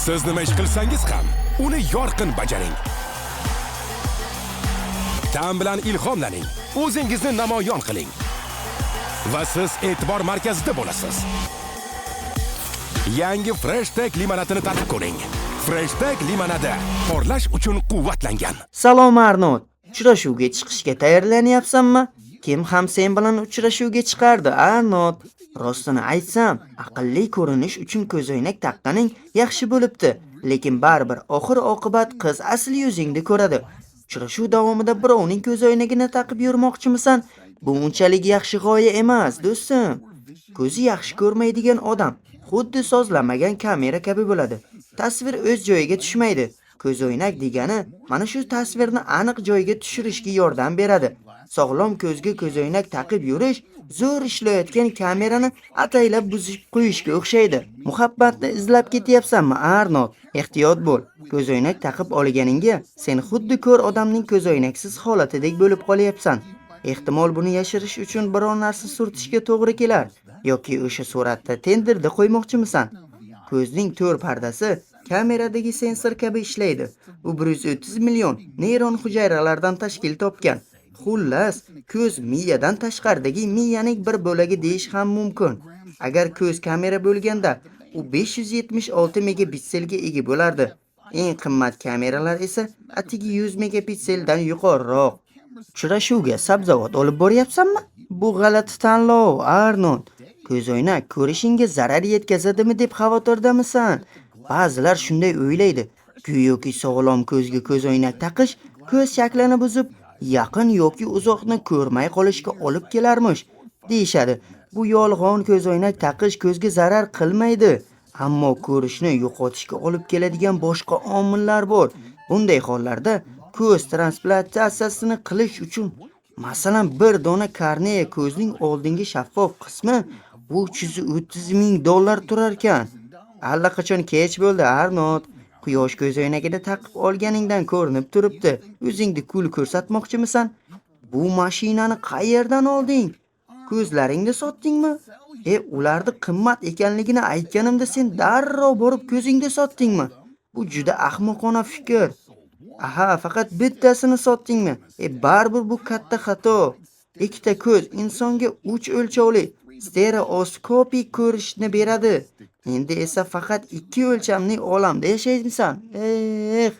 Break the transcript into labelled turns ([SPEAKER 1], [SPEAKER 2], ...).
[SPEAKER 1] Siz nima ish qilsangiz ham, uni yorqin bajaring. Ta'm bilan ilhomlaning, o'zingizni namoyon qiling. Va siz e'tibor markazida bo'lasiz. Yangi Fresh Tech limonadini tatib ko'ring. Fresh Tech limonadi porlash uchun quvvatlangan.
[SPEAKER 2] Salom, Arnold. Uchrashuvga chiqishga tayyorlanyapsanmi? Kim ham sen bilan uchrashuvga chiqardi, Arnold? Rostini aytsam, aqlli ko'rinish uchun ko'zoynak taqqaning yaxshi bo'libdi, lekin baribir oxir oqibat qiz asl yuzingni ko'radi. Uchrashuv davomida birovning ko'zoynagini taqib yurmoqchimisan? Bu unchalik yaxshi g'oya emas, do'stim. Ko'zi yaxshi ko'rmaydigan odam xuddi sozlamagan kamera kabi bo'ladi. Tasvir o'z joyiga tushmaydi. Ko'zoynak degani mana shu tasvirni aniq joyiga tushirishga yordam beradi. Sog'lom ko'zga ko'zoynak taqib yurish zo'r ishlayotgan kamerani ataylab buzib qo'yishga o'xshaydi. Muhabbatni izlab ketyapsanmi, Arnold? Ehtiyot bo'l. Ko'zoynak taqib olganingga sen xuddi ko'r odamning ko'zoynaksiz holatidek bo'lib qolyapsan. Ehtimol, buni yashirish uchun biror narsa surtishga to'g'ri kelar yoki o'sha suratda tenderda qo'ymoqchimisan? Ko'zning to'r pardasi kameradagi sensor kabi ishlaydi. U 130 million neyron hujayralardan tashkil topgan. Xullas, ko'z miyadan tashqaridagi miyaning bir bo'lagi deyish ham mumkin. Agar ko'z kamera bo'lganda, u 576 megapikselga ega bo'lardi. Eng qimmat kameralar esa atigi 100 megapikseldan yuqoriroq. Uchrashuvga sabzavot olib boryapsanmi? Bu g'alati tanlov, Arnold. Ko'zoynak ko'rishingga zarar yetkazadimi deb xavotirdamisan? Ba'zilar shunday o'ylaydi. Go'yoki sog'lom ko'zga ko'zoynak taqish ko'z shaklini buzib, yaqin yoki uzoqni ko'rmay qolishga olib kelarmish, deyishadi. Bu yolg'on. Ko'zoynak taqish ko'zga zarar qilmaydi. Ammo ko'rishni yo'qotishga olib keladigan boshqa omillar bor. Bunday hollarda ko'z transplantatsiyasini qilish uchun, masalan, bir dona kornea, ko'zning oldingi shaffof qismi, 330 ming dollar turarkan. Allaqachon kech bo'ldi, Arnold. Quyosh ko'zoynagini taqib olganingdan ko'rinib turibdi. O'zingni kul ko'rsatmoqchimisan? Bu mashinani qayerdan olding? Ko'zlaringni sotdingmi? E, ularni qimmat ekanligini aytganimda sen darrov borib ko'zingni sotdingmi? Bu juda ahmoqona fikr. Aha, faqat bittasini sotdingmi? E, baribir bu katta xato. Ikkita ko'z insonga uch o'lchovli stereoskopik ko'rishni beradi. Endi esa faqat ikki o'lchamli olamda yashaysan. Eh.